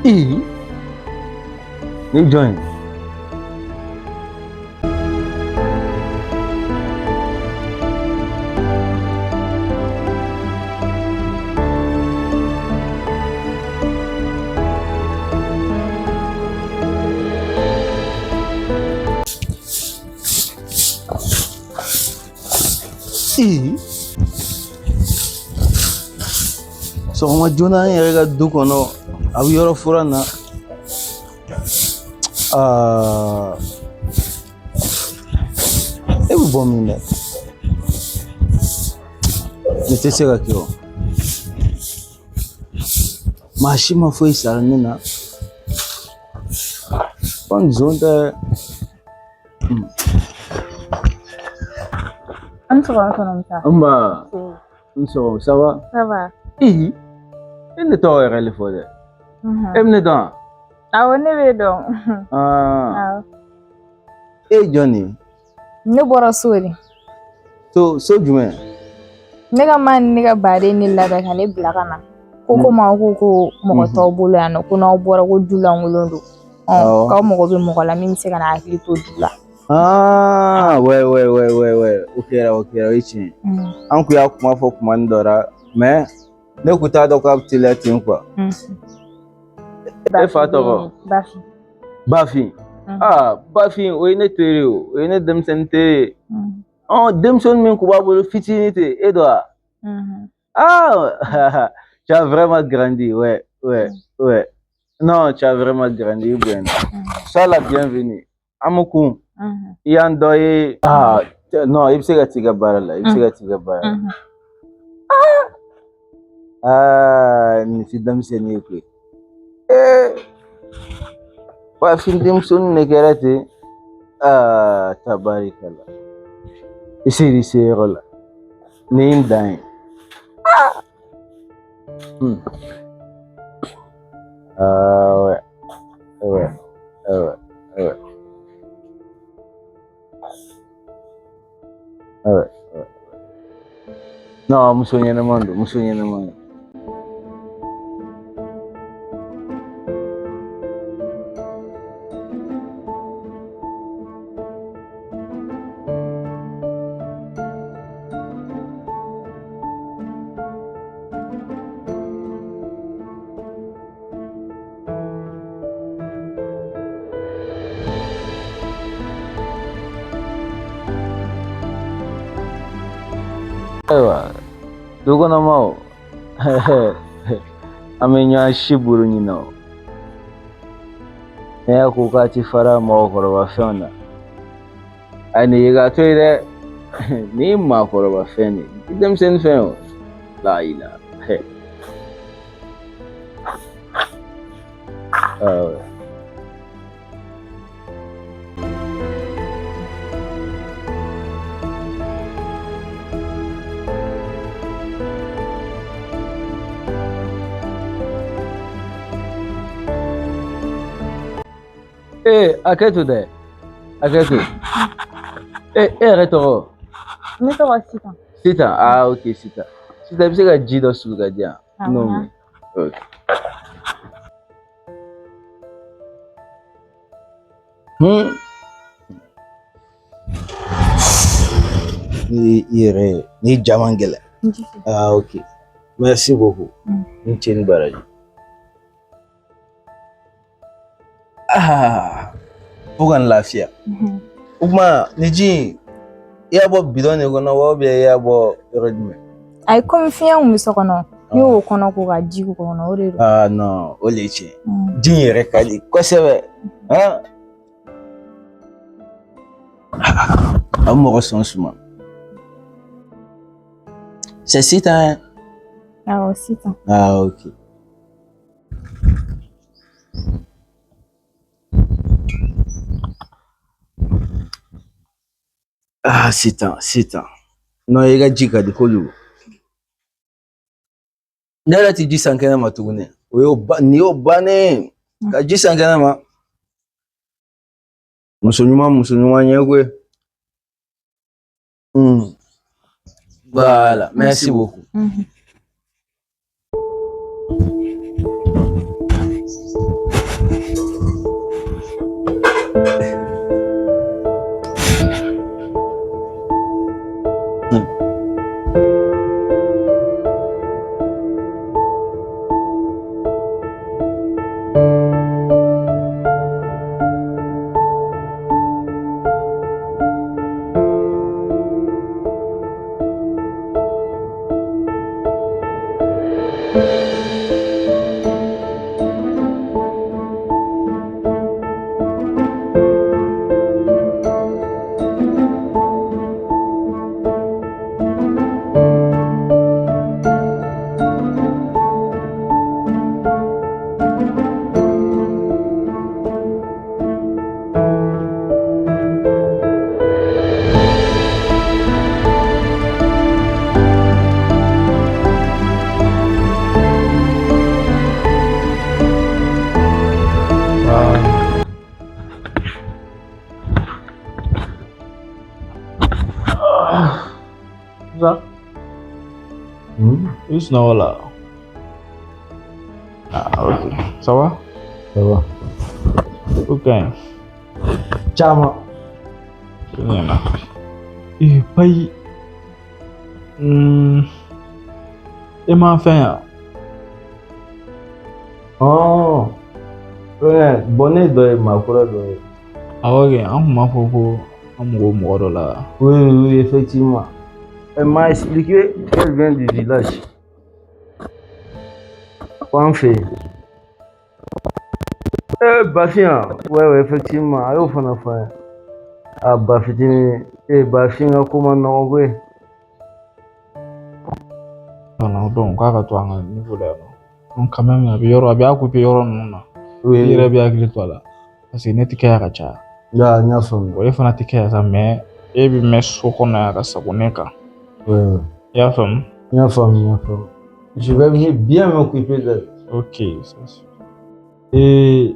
Ee, ni jɔn ye? Ee, sɔgɔma joona an yɛrɛ ka du kɔnɔ a bɛ yɔrɔ furan na. Aa, e bɛ bɔ min dɛ? Nin tɛ se ka kɛ o. Maa si ma foyi sara ne na. Ko nson tɛ. An ni sɔgɔma tonton Musa. Nba, n sɔgɔma, ça va? Ça va. Ee, e ne tɔgɔ yɛrɛ le fɔ dɛ. E bɛ ne dɔn wa? Awɔ, ne b'e dɔn. Aa, Awɔ. e ye jɔn de ye? Ne bɔra so de. So jumɛn? Ne ka maa ni ne ka baden ne labɛn ka ne bila ka na. Ko komi aw ko ko mɔgɔ t'aw bolo yan nɔ, ko n'aw bɔra ko du lankolon don. Awɔ. K'aw mago bɛ mɔgɔ la min bɛ se ka na hakili to du la. Ah, ouais, ouais, ouais, ouais, ouais. O kɛra, o kɛra, o ye tiɲɛ ye. An kun y'a kuma fɔ kuma ni dɔ la, mais ne kun t'a dɔn k'a bɛ teliya ten quoi. E fa tɔgɔ? Bafin. Bafin. Ah, Bafin, o ye ne teri ye o. O ye ne denmisɛnnin teri ye. Ɔn, denmisɛnnin min kun b'a bolo fitinin ten, e don wa? Ah, tu as vraiment grandi, ouais, ouais, ouais. Non, tu as vraiment grandi, i bonyana. Sois la bienvenue. An bɛ kun. I y'an dɔ ye. Ah, non, i bɛ se ka t'i ka baara la, i bɛ se ka t'i ka baara la. Ah, nin ti denmisɛnnin ye koyi. Ee, Bafin denmisɛnnin de kɛra ten. Ah, tabarikala. I ser'i seyɔrɔ la. Nin ye n dan ye. Ah, ouais, ouais, ouais, ouais. Ouais, ouais. Non, muso ɲɛnɛman don, muso ɲɛnɛman don. Ayiwa, du kɔnɔ maaw, an bɛ ɲɔgɔn si buru ɲini o. Ne y'a ko k'a ti fara mɔgɔkɔrɔba fɛnw na. A nin ye ka to yen dɛ. Nin ye maakɔrɔba fɛn de ye. I denmisɛnnin fɛn o. La ilaha. Awɔ. Ee, hakɛ to dɛ, hakɛ to. E yɛrɛ tɔgɔ? Ne tɔgɔ Sitan. Sitan, ah ok Sitan. Sitan, i bɛ se ka ji dɔ sigi ka di yan? Awɔ. N'o min. Ok. Ni i yɛrɛ ye, ni ja man gɛlɛn. Ah ok. Merci beaucoup. Ni ce ni baraji. Ah, fo ka n lafiya. O tuma ni ji in, i y'a bɔ bidɔn de kɔnɔ wa i y'a bɔ yɔrɔ jumɛn? Ayi, komi fiɲɛ kun bɛ so kɔnɔ, ne y'o kɔnɔ ko ka ji k'o kɔnɔ, o de don. Ah non, o de ye tiɲɛ ye. Ji in yɛrɛ ka di kosɛbɛ. Han? A bɛ mɔgɔ sɔn suma. C'est Sitan. Awɔ, Sitan. Ah ok. Ah, Sitan, Sitan. Non, i ka ji ka di kojugu. Ne yɛrɛ ti ji san kɛnɛ ma tuguni. O y'o ba nin y'o bannen ye. Ka ji san kɛnɛ ma. Muso ɲuman, muso ɲuman ɲɛ koyi. Voilà, merci beaucoup. I bɛ sunɔgɔ la. Ah, ok. Ça va? Ça va. O ka ɲi. Caman. O ɲɛna. Ee, Bayi. E m'an fɛn yan. Ɔn. Fɛngɛ, bon ne dɔ ye maa kura dɔ ye. Awɔ kɛ, an kun b'a fɔ ko an mago bɛ mɔgɔ dɔ la. Oui, oui, effectivement. Elle m'a expliqué qu'elle vient du village. Ko an fɛ yen. Eh, Bafin, ouais, ouais, effectivement, a y'o fana fɔ an ye. A ba fitinin, eh, Bafin ka ko ma nɔgɔn koyi. Voilà, donc k'a ka to an ka niveau la yan nɔ. Donc quand même a bɛ yɔrɔ a bɛ occuper yɔrɔ ninnu na. Oui, I yɛrɛ bɛ hakili to a la. Parce que ne tɛ kɛ yan ka caya. Ya, n y'a faamu. Bon, e fana tɛ kɛ yan sa, mais e bɛ mɛn so kɔnɔ yan ka sago ne kan. Ouais, ouais. I y'a faamu? N y'a faamu, n y'a faamu. Je vais bien m'occuper d'elle. Ok, ça c'est. Et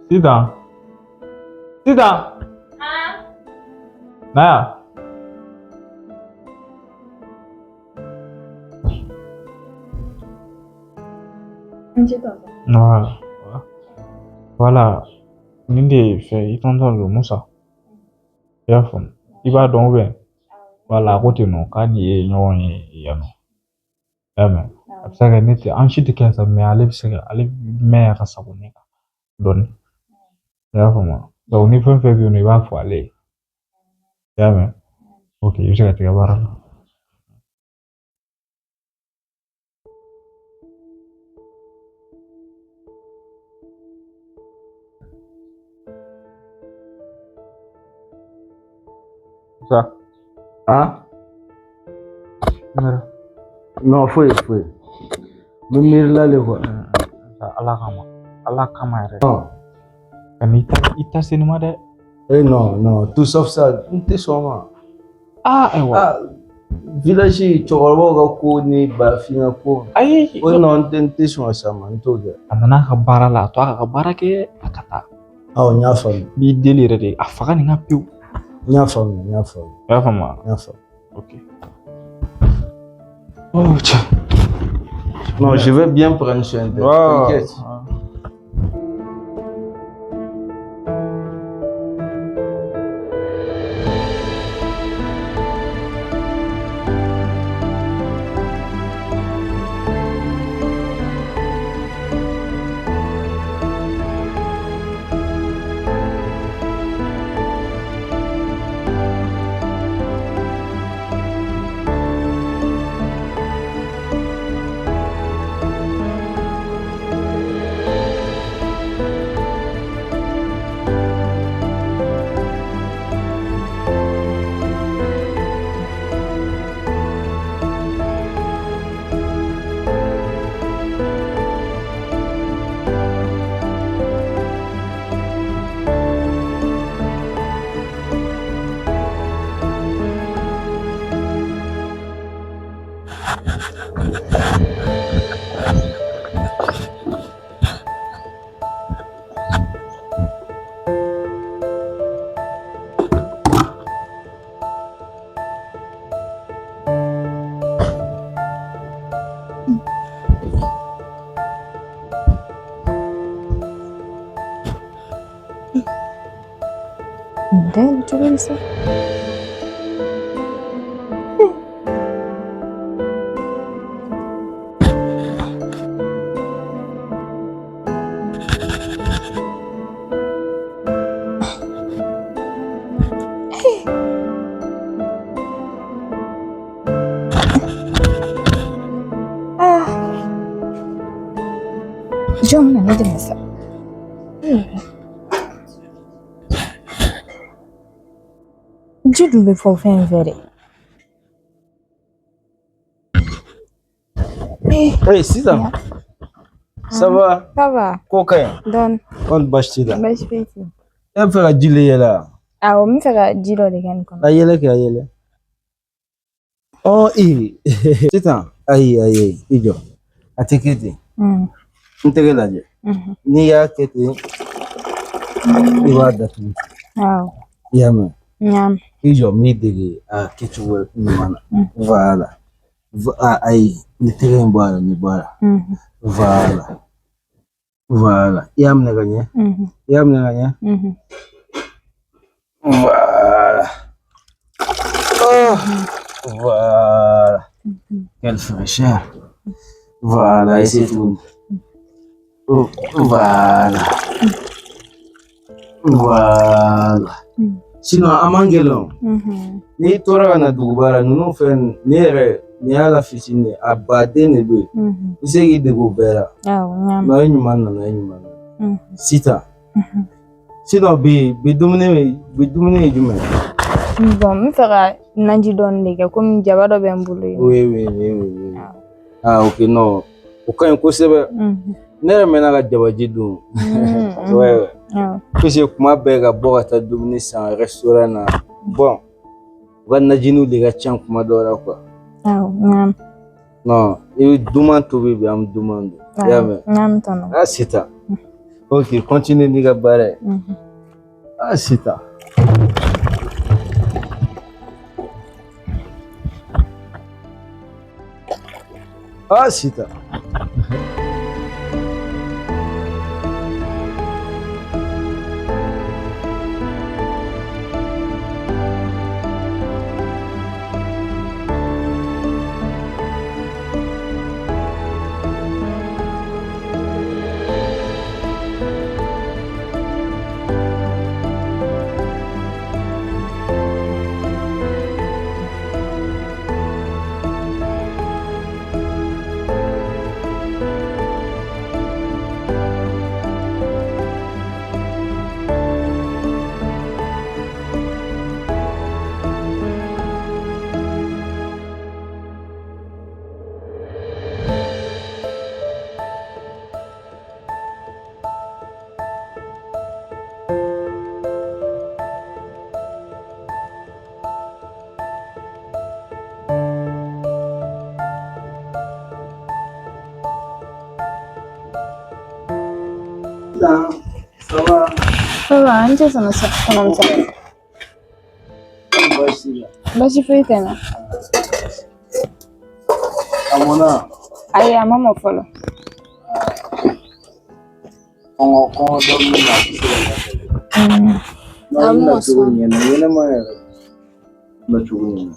sisan sisan na yan. N ce tonton. Voilà. Voilà. Nin de ye fɛn i tonton don Musa. I y'a faamu? I b'a dɔn ou bien? Voilà, a ko ten nɔ k'a ni ye ɲɔgɔn ye yan nɔ. I y'a mɛn? A bɛ se ka kɛ ne tɛ an si tɛ kɛ sa, mais ale bɛ se ka ale mɛn yan ka sago ne kan dɔɔni. I y'a faamu wa? Donc ni fɛn fɛn bɛ yen nɔ i b'a fɔ ale ye. I y'a mɛn? Ok, i bɛ se ka tigɛ baara la. Musa. Hein? Mɛrɛ. Non, foyi, foyi. N bɛ miiri la de quoi. Ala kama. Ala kama yɛrɛ. Non. Ka n'i ta i ta se nin ma dɛ. Eh non, non, tout sauf ça, n tɛ sɔn ma. Ah, ayiwa. Ah, village cɛkɔrɔbaw ka ko ni Bafin ka ko. Ayi. O non, n tɛ sɔn ka s'a ma, n t'o kɛ. A nana a ka baara la, a to a ka baara kɛ, a ka taa. Awɔ, n y'a faamu. N b'i deli yɛrɛ de, a faga nin ka pewu. N y'a faamu, n y'a faamu. I y'a faamu wa? N y'a faamu. Ok. Oh, tiens. Non, je vais bien prendre soin d'elle. Ouais. T'inquiète. Dayɛlɛ cogo di sa? Ah. Jɔn bɛna ne dɛmɛ sa? Ji dun bɛ fɔ fɛn in fɛ dɛ. Hey, sisan. Ça va? Ça va. Ko ka ɲi? Dɔɔni. Kɔni baasi t'i la? Baasi foyi tɛ. E bɛ fɛ ka ji le yɛlɛ wa? Awɔ, n bɛ fɛ ka ji dɔ de kɛ nin kɔnɔ. A yɛlɛ kɛ, a yɛlɛ. Ɔ ee sisan, ayi ayi i jɔ. A tɛ kɛ ten. N tɛgɛ lajɛ. N'i y'a kɛ ten, i b'a datugu. Awɔ. I y'a mɛn? N y'a mɛn. I jɔ n b'i dege a kɛcogo ɲuman na. Voilà. Ayi, ni tɛgɛ in bɔ a la, nin bɔ a la. Voilà. Voilà. I y'a minɛ ka ɲɛ. I y'a minɛ ka ɲɛ. Voilà. Oh. Voilà. Quelle fraîcheur. Voilà, et c'est tout. Voilà. Voilà. Sinon, a man gɛlɛn. N'i tora ka na duguba la, ninnu fɛn ne yɛrɛ nin y'a la fitinin ye, a baden de bɛ yen. I bɛ se k'i dege o bɛɛ la. Awɔ, n y'a mɛn. I ɲuman nana, i ɲuman nana. Sisan. Sinon bi dumuni, bi dumuni ye jumɛn ye? Bon, n bɛ fɛ ka naji dɔɔni de kɛ komi jaba dɔ bɛ n bolo yen. Oui, oui, oui, oui, oui. Ah, ok, non. O ka ɲi kosɛbɛ. Ne yɛrɛ mɛnna ka jabaji dun. Ouais, ouais. Parce que kuma bɛɛ ka bɔ ka taa dumuni san restaurant na. Bon, u ka najiniw de ka ca kuma dɔw la quoi. Awɔ, n y'a mɛn. Non, i bɛ duman tobi bi, an bɛ duman dun. I y'a mɛn? N y'a mɛn tɔnɔ. Ah, sisan. Ok, continue n'i ka baara ye. Ah, sisan. Ah, sisan. Ça va? Ça va, an cɛ sɔnna kɔnɔmuso. Baasi t'i la? Baasi foyi tɛ n na. A mɔnna? Ayi, a ma mɔ fɔlɔ. Kɔngɔ kɔngɔ dɔɔnin bɛ na, a tɛ se ka kɛ. Non, i na cogo ɲɛna, ɲɛnama yɛrɛ. Na cogo ɲɛna.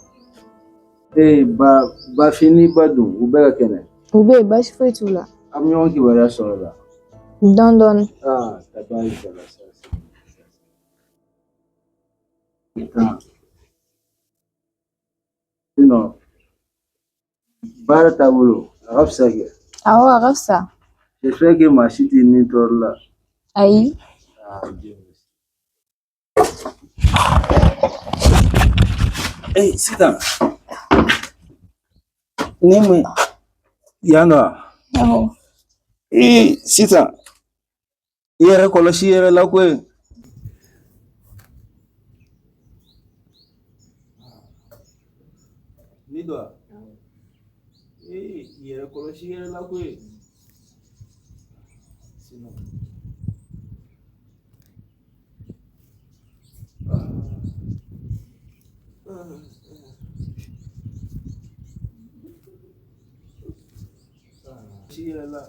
Ee, ba Bafin ni ba dun, u bɛɛ ka kɛnɛ? U bɛ yen, baasi foyi t'u la. An bɛ ɲɔgɔn kibaruya sɔrɔ la. Dɔɔni dɔɔni. Ah, tabarikala, ça c'est. Sinon, baara taabolo, a ka fisa kɛ. Awɔ, a ka fisa. J'espère que maa si t'i ni tɔɔrɔ la. Ayi. Ah, Dieu merci. Eh, sisan. Ni mun yan nɔ? Awɔ. Ee, sisan. I yɛrɛ kɔlɔsi i yɛrɛ la koyi. Ni don wa? Ee, i yɛrɛ kɔlɔsi i yɛrɛ la koyi. Sinon. Kɔlɔsi i yɛrɛ la.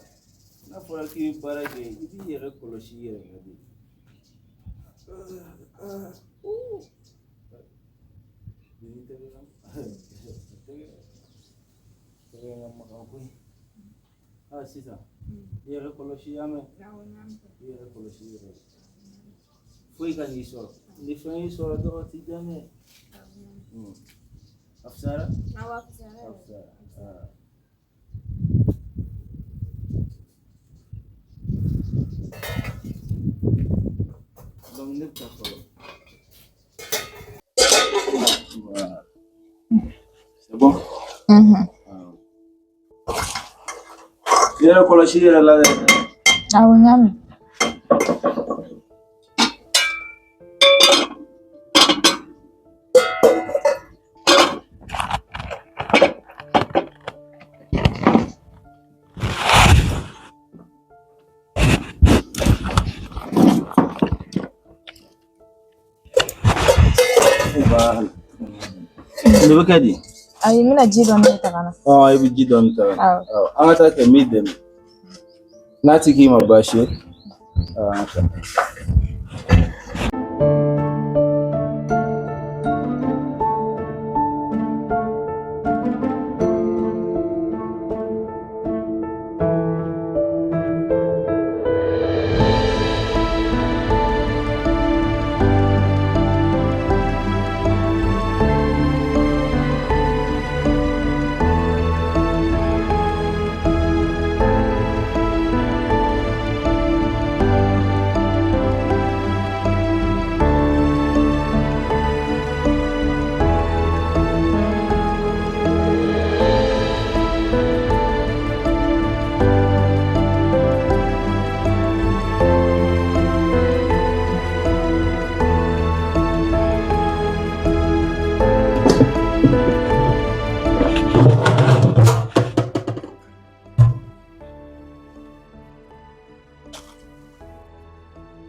N'a fɔra k'i bɛ baara kɛ, i b'i yɛrɛ kɔlɔsi i yɛrɛ la de. Tɛgɛ ka magan koyi. Ah, sisan, i yɛrɛ kɔlɔsi, y'a mɛn? I yɛrɛ kɔlɔsi i yɛrɛ la. Foyi ka n'i sɔrɔ. Ni fɛn y'i sɔrɔ dɔrɔn, t'i diya n ye. A fisayara? Awɔ, a fisayara. A fisayara. Ah. Donc ne bɛ taa fɔlɔ. Voilà. C'est bon? I yɛrɛ kɔlɔsi i yɛrɛ la dɛ. Awɔ, n y'a mɛn. Voilà. Nin bɛ kɛ di? Ayi, n bɛna ji dɔɔni ta ka na. Ɔ, i bɛ ji dɔɔni ta ka na. Awɔ. Awɔ, an ka taa kɛ, n b'i dɛmɛ. N'a ti k'i ma baasi ye. Awɔ, an ka taa.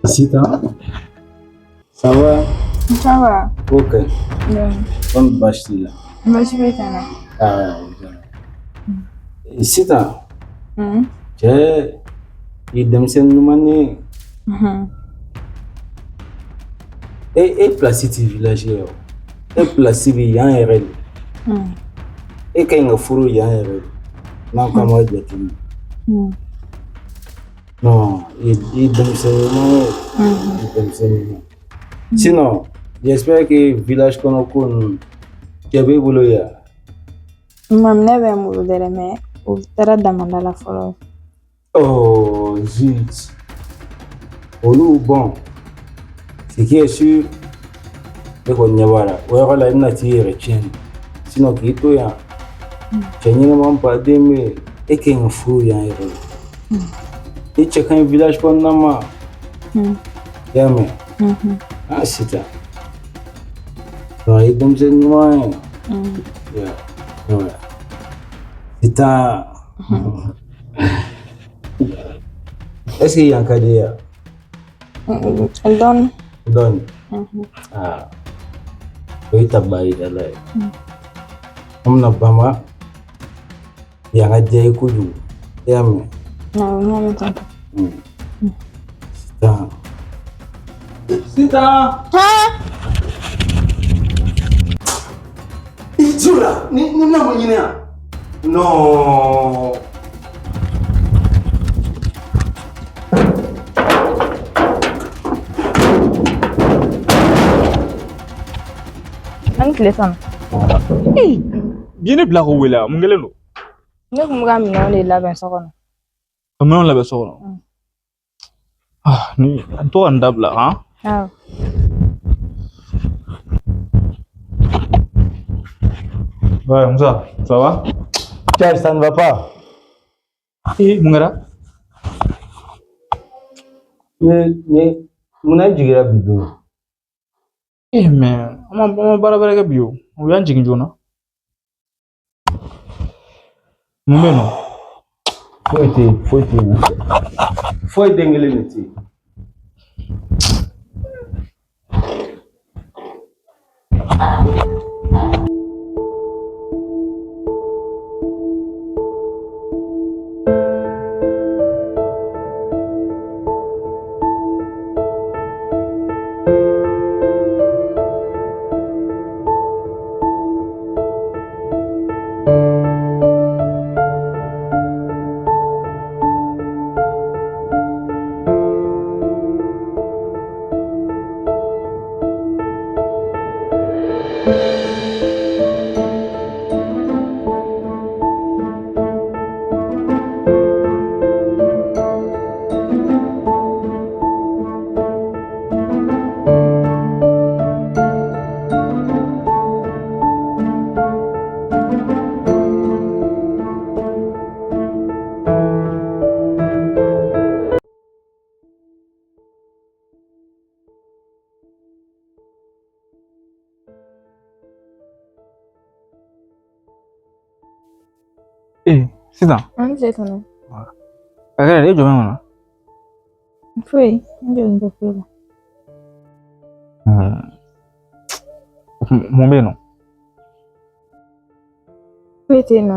Sitan, ça va? Ça va. Ok. Dɔɔni. Kɔni baasi t'i la? Baasi foyi tɛ n na. Ah, o diyara n ye. Sitan, cɛ, i ye denmisɛnnin ɲuman ye. E place ti village ye o. E place bɛ yan yɛrɛ de. E ka ɲi ka furu yan yɛrɛ de. N'an ko an b'a jateminɛ. Non, i ye denmisɛnnin ɲuman ye. I ye denmisɛnnin ɲuman. Sinon, j'espère que village kɔnɔ ko ninnu, cɛ b'e bolo yan. Maminɛ bɛ n bolo dɛrɛ, mais o taara damanda la fɔlɔ. Oh, zut. Olu, bon. Ce qui est sûr, ne kɔni ɲɛ b'a la. O yɔrɔ la, i bɛna t'i yɛrɛ tiɲɛ de. Sinon, k'i to yan, cɛ ɲɛnɛman baden bɛ yen. E ka ɲi ka furu yan yɛrɛ de. I cɛ ka ɲi village kɔnɔna ma. I y'a mɛn? Ah, Sitan. Non, i ye denmisɛnnin ɲuman ye. Yeah. Ouais. Sitan. Est-ce que yan ka di ye? Dɔɔni. Dɔɔni. Ah. O ye tabarikala ye. An bɛna bama yan ka diya i ye kojugu. I y'a mɛn? Awɔ, n y'a mɛn tonton. Sitan. Sitan! I jura ni bɛna mun ɲini yan? Non. An ni tile sɔnna. Ee, bi ye ne bila k'o wele a, mun kɛlen don? Ne kun bɛ ka minɛnw de labɛn so kɔnɔ. Ka minɛnw labɛn so kɔnɔ? Ah, ni an to ka nin dabila han? Awɔ. Ouais, Moussa, ça va? Tiens, ça ne va pas. Eh, mun kɛra? Ne munna i jiginra bi dun? Eh, mais an ma baara wɛrɛ kɛ bi o. U y'an jigin joona. Mun bɛ yen nɔ? Foyi tɛ yen, foyi tɛ yen. Foyi den kelen de tɛ yen. Eh, Sitan. An ni tile tonton. A kɛra di, e jɔ bɛ mun na? Foyi, n jɔlen tɛ foyi la. Mun bɛ yen nɔ? Foyi tɛ yen nɔ.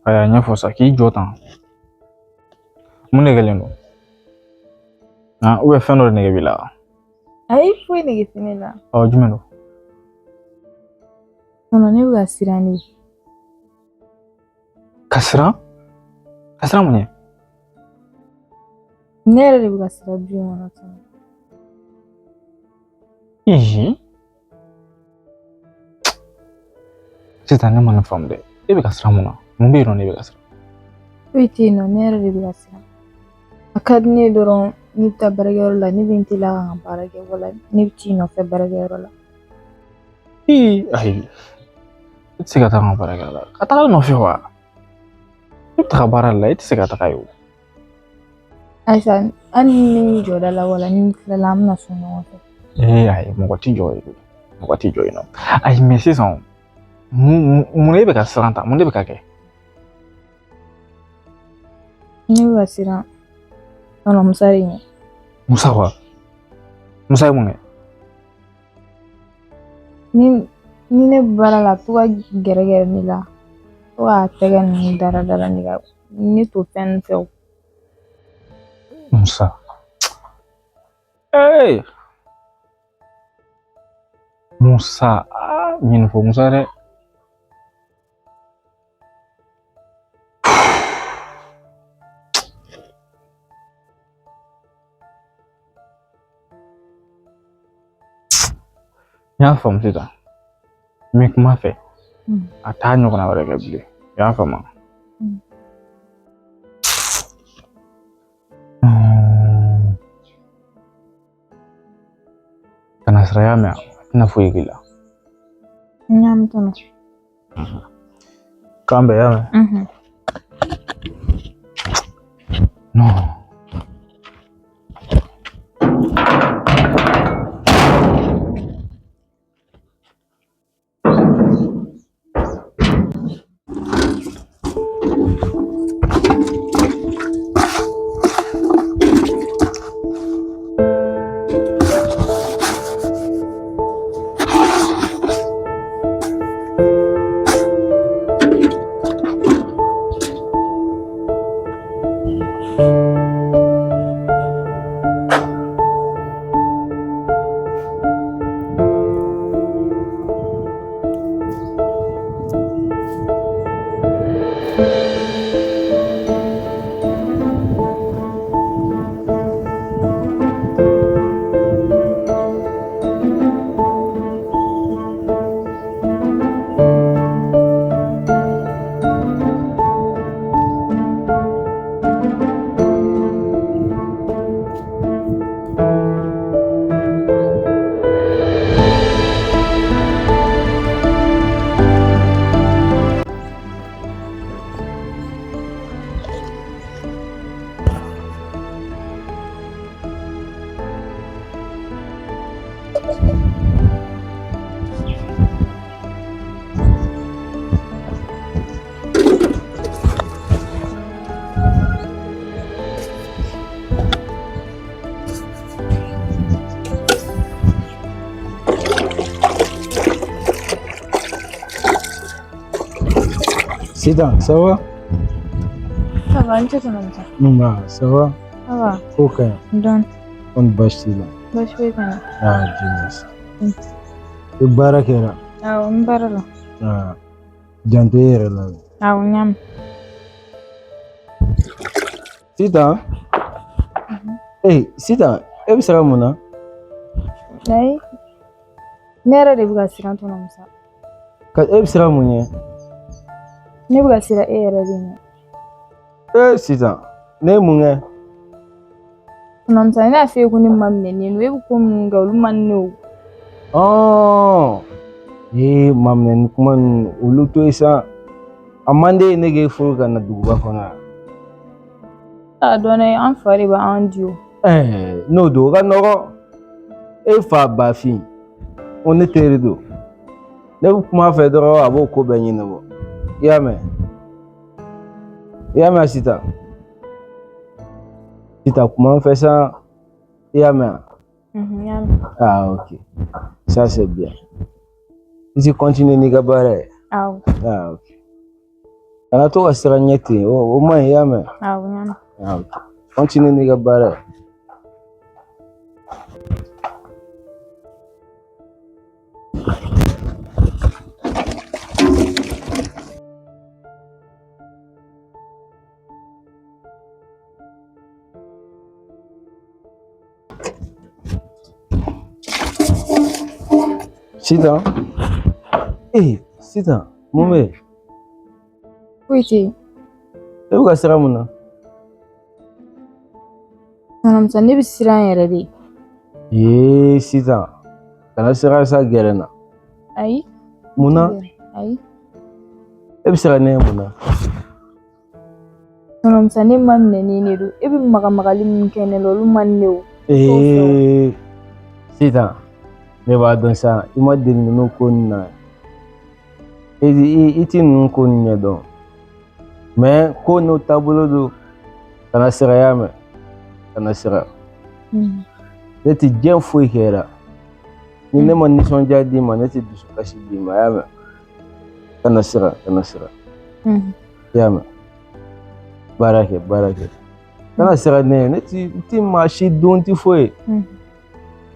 Ayi, a ɲɛfɔ sa, k'i jɔ tan. Mun de kɛlen don? Han, ou bien fɛn dɔ de nege b'i la? Ayi, foyi nege tɛ ne la. Ɔ, jumɛn don? Tonton, ne bɛ ka siran de. Ka siran? Ka siran mun ɲɛ? Ne yɛrɛ de bɛ ka siran du in kɔnɔ tonton. Ihi. Sisan ne ma nin faamu dɛ. E bɛ ka siran mun na? Mun bɛ yen nɔ ne bɛ ka siran? Foyi tɛ yen nɔ, ne yɛrɛ de bɛ ka siran. A ka di ne ye dɔrɔn ne bɛ taa baarakɛyɔrɔ la, ne bɛ n teliya ka n ka baara kɛ, wala ne bɛ t'i nɔfɛ baarakɛyɔrɔ la. Ii, ayi. E tɛ se ka taa n ka baarakɛyɔrɔ la. Ka taga nɔfɛ wa? E bɛ taga baara la, e tɛ se ka taga yen o. Ayisa, hali ni ne jɔ da la wala ni n tilala, an bɛna so ɲɔgɔn fɛ. Ee, ayi, mɔgɔ t'i jɔ yen. Mɔgɔ t'i jɔ yen nɔ. Ayi, mais sisan mun e bɛ ka siran tan? Mun de bɛ ka kɛ? Ne bɛ ka siran tonton Musa de ɲɛ. Musa wa? Musa ye mun kɛ? Ni ne bɛ baara la, a bɛ to ka gɛrɛgɛrɛ ne la, to k'a tɛgɛ ninnu dara dara ne kan, ne t'o fɛn ninnu fɛ o. Musa. Ee! Musa, aa, n ye nin fɔ Musa dɛ. N y'a faamu sisan. N bɛ kuma fɛ. A t'a ɲɔgɔnna wɛrɛ kɛ bilen. I y'a faamu? Kana siran, y'a mɛn, a tɛna foyi k'i la. N y'a mɛn tonton. K'an bɛn, y'a mɛn? Non. Sitan, ça va? Ça va, n tɛ tonton Musa. Nba, ça va? Ça va. Ko ka ɲi. Dɔɔni. Kɔni baasi t'i la? Baasi foyi tɛ n na. Ah, Dieu merci. I baara kɛra? Awɔ, n baara la. Ah, janto i yɛrɛ la. Awɔ, n y'a mɛn. Sitan? Ee, Sitan, e bɛ siran mun na? Ayi, ne yɛrɛ de bɛ ka siran tonton Musa. Ka e bɛ siran mun ɲɛ? Ne bɛ ka siran e yɛrɛ de ɲɛ. Ee, Sitan, ne ye mun kɛ? Tonton Musa, ne y'a f'i ye ko ne maminɛnen don, e bɛ ko minnu kɛ olu man di ne ye o. Ɔɔ, ee, maminɛni kuma ninnu olu to yen sa. A man di e ye ne k'e furu ka na duguba kɔnɔ yan. A dɔn dɛ, an fa de b'an di o. Ɛɛ, n'o don o ka nɔgɔn. E fa Bafin, ko ne teri don. Ne bɛ kuma a fɛ dɔrɔn a b'o ko bɛɛ ɲɛnabɔ. I y'a mɛn? I y'a mɛn Sitan? Sitan, kuma n fɛ sa. I y'a mɛn? N y'a mɛn. Ah, ok. Ça, c'est bien. I ti continuer n'i ka baara ye. Awɔ. Ah, ok. Kana to ka siran ɲɛ ten, o man ɲi, i y'a mɛn? Awɔ, n y'a mɛn. Ah, ok. Continue n'i ka baara ye. Sitan, ee Sitan, mun bɛ yen? Foyi tɛ yen. E bɛ ka siran mun na? Tonton Musa, ne bɛ siran yɛrɛ de. Ee Sitan, kana siran sa, gɛrɛ n na. Ayi. Mun na? Ayi. E bɛ siran ne ɲɛ mun na? Tonton Musa, ne maminɛnen de don. E bɛ magamagali min kɛ ne la, olu man di ne o. Ee Sitan, ne b'a dɔn sa, i ma deli ninnu ko ninnu na. I ti ninnu ko ninnu ɲɛdɔn. Mais ko n'o taabolo don, kana siran, y'a mɛn? Kana siran. Ne tɛ diɲɛ foyi kɛ la. Ni ne ma nisɔndiya d'i ma, ne tɛ dusukasi d'i ma, y'a mɛn? Kana siran, kana siran. I y'a mɛn? Baara kɛ, baara kɛ. Kana siran ne ɲɛ, ne ti n ti maa si dun, n ti foyi.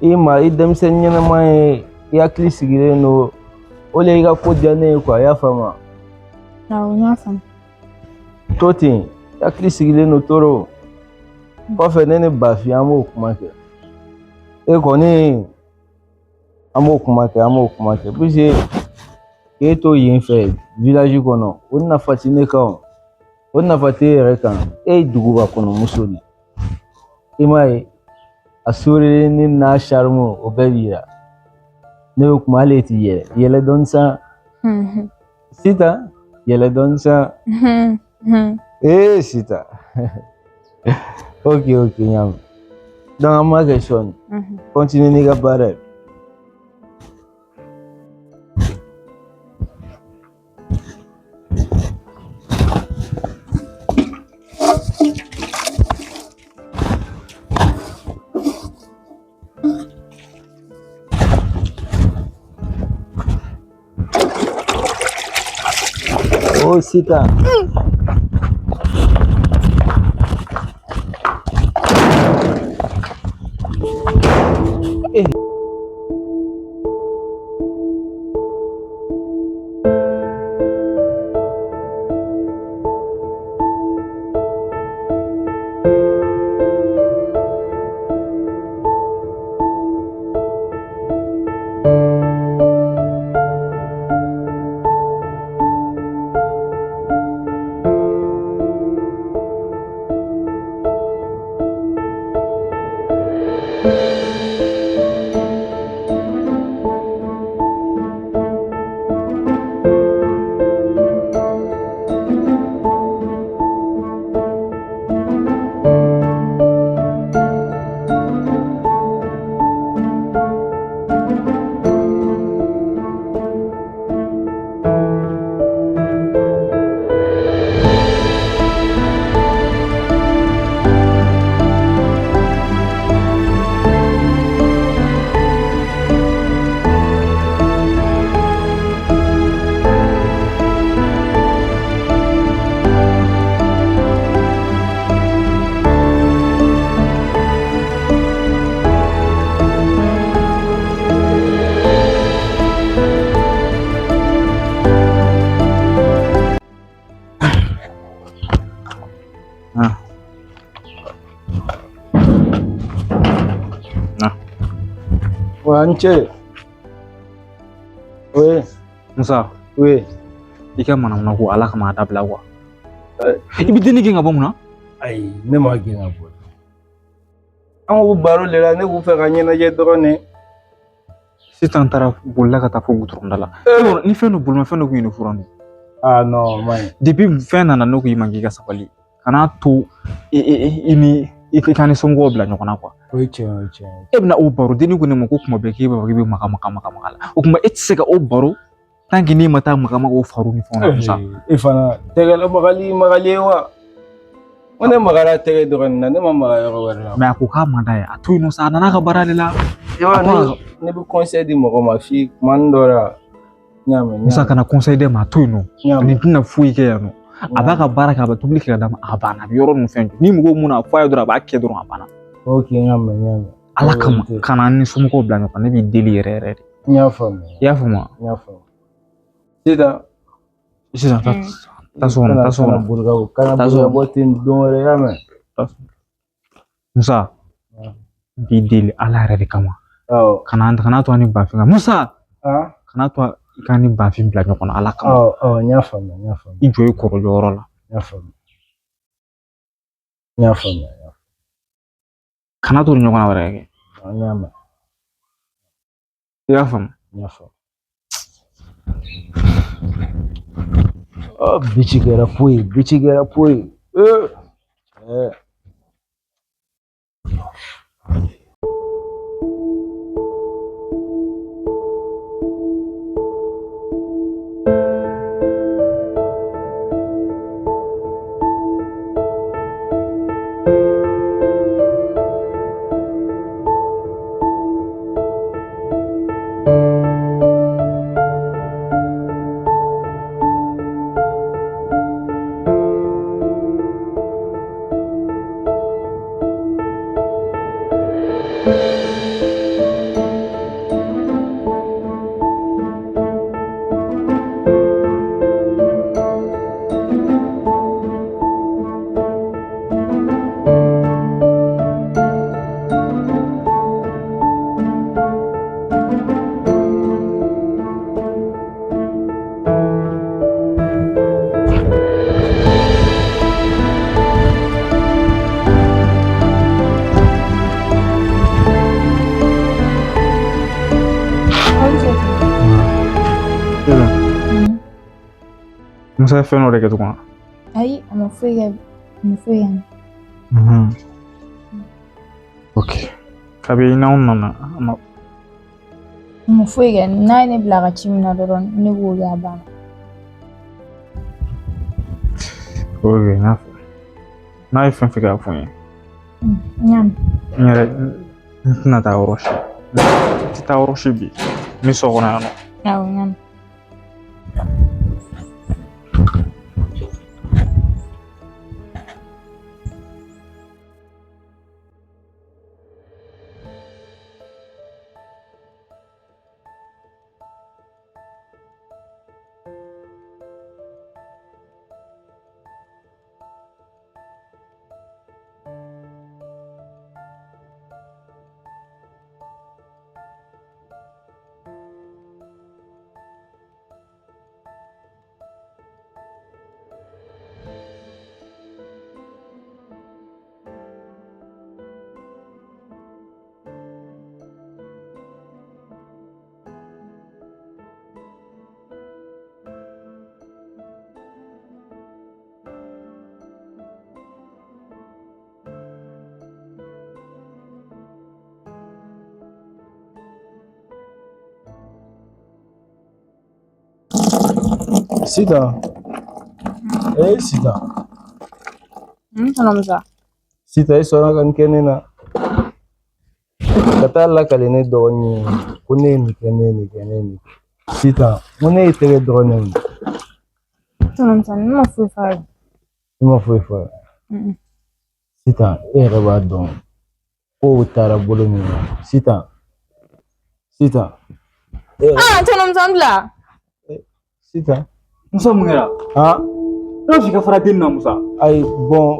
I ma i denmisɛnnin ɲɛnama ye, i hakili sigilen don, o de y'i ka ko diya ne ye quoi, i y'a faamu? Awɔ, n y'a faamu. To ten, i hakili sigilen don toro. Kɔfɛ ne ni Bafin an b'o kuma kɛ. E kɔni, an b'o kuma kɛ, an b'o kuma kɛ. Puisque k'e to yen fɛ village kɔnɔ, o nafa ti ne kan o. O nafa t'e yɛrɛ kan. E ye duguba kɔnɔ muso de ye. I m'a ye, a sourire ni n'a charme, o bɛɛ b'i la. Ne bɛ kuma, hali e ti yɛlɛ. Yɛlɛ dɔɔni sa. Sitan, yɛlɛ dɔɔni sa. Ee Sitan. Ok, ok, n y'a mɛn. Donc an b'a kɛ sɔɔni. Continue n'i ka baara ye. Oh, Sitan. Eh. Ah. Na. Wa n ce. Oui. Musa. Oui. I ka manamana ko Ala kama a dabila quoi. I bɛ denni gɛn ka bɔ mun na? Ayi, ne m'a gɛn ka bɔ. An ko baro de la, ne k'u fɛ ka ɲɛnajɛ dɔrɔn de. Sisan taara bolila ka taa fo goudron da la. Ni fɛn dɔ bolimafɛn dɔ kun ye ne furan don. Ah non, o man ɲi. Depuis fɛn nana, ne ko i ma k'i ka sabali. Kana to i ni i ka ni somɔgɔw bila ɲɔgɔn na quoi. O ye tiɲɛ, o ye tiɲɛ ye. E bɛna o baro, denni ko ne ma ko kuma bɛɛ k'e b'a fɔ k'i bɛ maga maga maga maga la. O kuma e tɛ se ka o baro tant que n'i ma taa maga maga o faru ni fɛnw na Musa. E fana tɛgɛ magali magali ye wa? Ko ne magara tɛgɛ dɔrɔn na, ne ma maga yɔrɔ wɛrɛ la. Mais a ko k'a man d'a ye, a to yen nɔ sa, a nana a ka baara de la. I b'a dɔn, ne bɛ conseil di mɔgɔ ma f'i kuma dɔ la. N y'a mɛn. Musa kana conseil d'a ma, a to yen nɔ. N y'a Nin mɛn. tɛna foyi kɛ yan nɔ. A b'a ka baara kɛ, a bɛ tobili kɛ ka d'a ma, a banna. A bɛ yɔrɔ ninnu fɛn jɔ. Ni mɔgɔw mun a fɔ a ye dɔrɔn, a b'a kɛ dɔrɔn, a banna. Ok, n y'a mɛn, n y'a mɛn. Ala kama, Ok. kana an ni somɔgɔw bila ɲɔgɔn kan, ne b'i deli yɛrɛ yɛrɛ de. N y'a faamuya. I y'a faamu wa? N y'a faamu. Sisan. Sisan taa so kɔnɔ, taa so Kana kɔnɔ. boli ka bɔ, kana Taa boli so ka kɔnɔ. bɔ ten don wɛrɛ, i y'a mɛn. Musa, n b'i deli Ala yɛrɛ de kama. Awɔ. Kana to an ni Bafin ka Musa, Ah, kana to i ka ni Bafin bila ɲɔgɔn na Ala kama. awɔ, awɔ, n y'a faamuya, n y'a faamuya. I jɔ i kɔrɔ jɔyɔrɔ la. N y'a faamuya. N y'a faamuya. Kana to nin ɲɔgɔnna wɛrɛ ka kɛ. N y'a mɛn. I y'a faamu? N y'a faamu. Oh, bici kɛra poyi, bici kɛra poyi. Eh. Eh. Aw ni ce. Sisan, Musa ye fɛn dɔ de kɛ tugun wa? Ayi, a ma foyi kɛ, a ma foyi kɛ. Ok. Kabi n'anw nana, a ma A ma foyi kɛ. N'a ye ne bila ka ci min na dɔrɔn, ne b'o kɛ, a banna. Ok, n y'a faamu. N'a ye fɛn fɛn kɛ, a fɔ n ye. N y'a mɛn. N yɛrɛ n tɛna taa yɔrɔ si. N tɛ taa yɔrɔ si bi. N bɛ so kɔnɔ yan nɔ. Awɔ, n y'a mɛn. Sitan. Eh, Sitan. N tɔnɔ Musa. Sitan, i sɔnna ka nin kɛ ne na. Ka taa lakale ne dɔgɔnin ye ko ne ye nin kɛ, ne ye nin kɛ, ne ye nin kɛ. Sitan, n ko ne ye tɛgɛ dɔrɔn ne minɛ. Tɔnɔ Musa, ne ma foyi f'a ye. I ma foyi fɔ a ye. Sitan, e yɛrɛ b'a dɔn kow taara bolo min na. Sitan, Sitan. E yɛrɛ. Ah, tɔnɔ Musa, n bila. Sitan. Musa, mun kɛra? Han? Ne b'a f'i ka fara den na, Musa. Ayi, bɔn.